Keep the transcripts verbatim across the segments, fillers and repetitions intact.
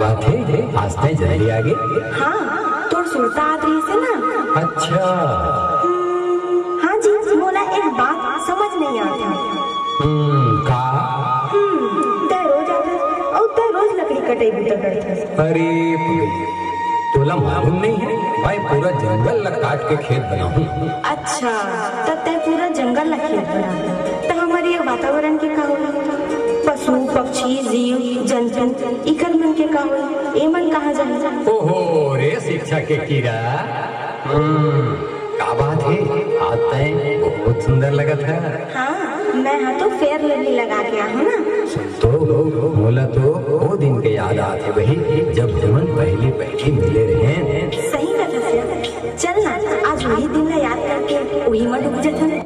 बात हे, आज तैं जल्दी आ गे। हाँ, तोर सुरता आत रहिस हे ना। अच्छा। हम्म, हाँ जी, मोला एक बात समझ नहीं आत हे। हम्म, का? हम्म, तैं रोज आथस अउ तैं रोज लकड़ी कटई बूता करथस। अरे पगली, तोला मालूम नहीं हे, मैं पूरा जंगल ला काट के खेत बनाहूँ। अच्छा, त तैं पूरा जंगल ला खेत बना दे, त हमर ये वातावरण के का होही? पशु, पक्षी, जीव, जंतु, इकर मन के का होही? ए मन कहाँ जाही? ओहो रे शिक्षा के कीड़ा, हम्म, का बात हे? आज तैं बहुत सुंदर लगत हे। हाँ, मैं हा तो फेयर लवली लगा के आहूँ ना। सुन तो, मोला तो वो दिन के याद आत हे बहिनी, जब हमन पहली पहली मिले रहेन। सही कथस यार। चल ना, आज वही दिन ला याद करके वही में डूब जाथन।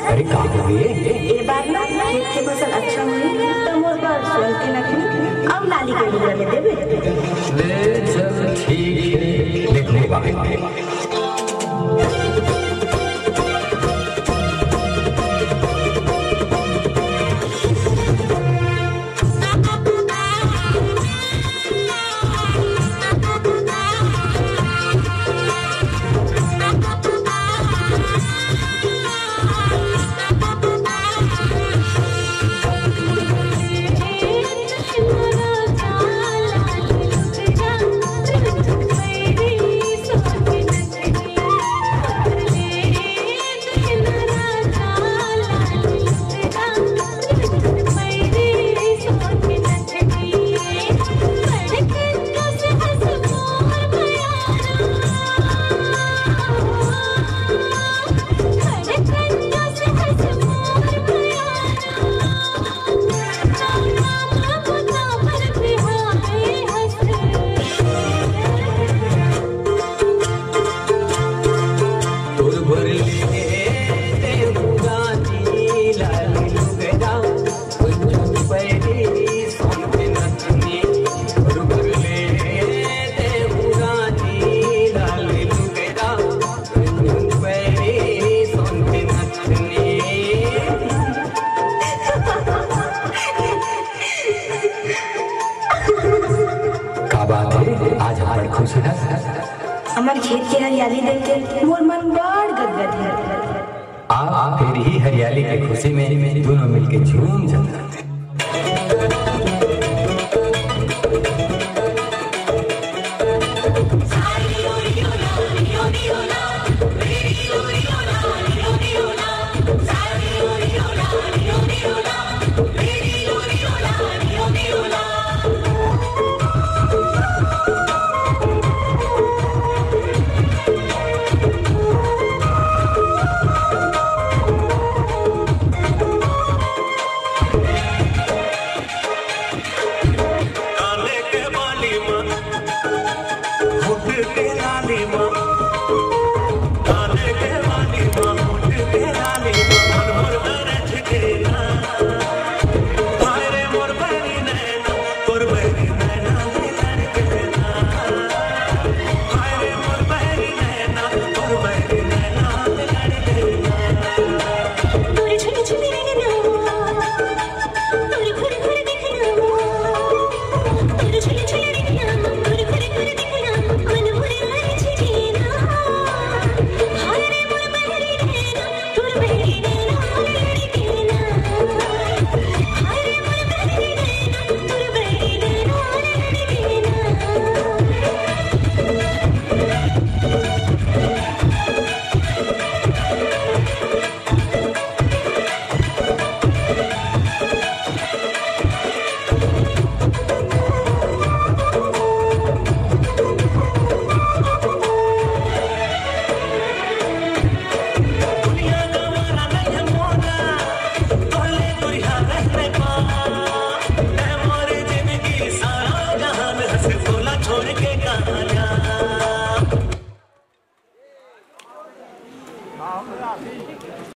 अरे का होगे? ए बार ना खेत के फसल अच्छा होही त मोर बर सोन के नथनी अउ लाली के लुगरा ले देबे। ले चल, ठीक हे, देखने वाले। बात हे, आज हम बड़ खुश हन। हमर खेत के हरियाली देख के मोर मन बड़ गदगद हे। आप फेर इही हरियाली के खुशी में दूनों मिलके झूम जाता।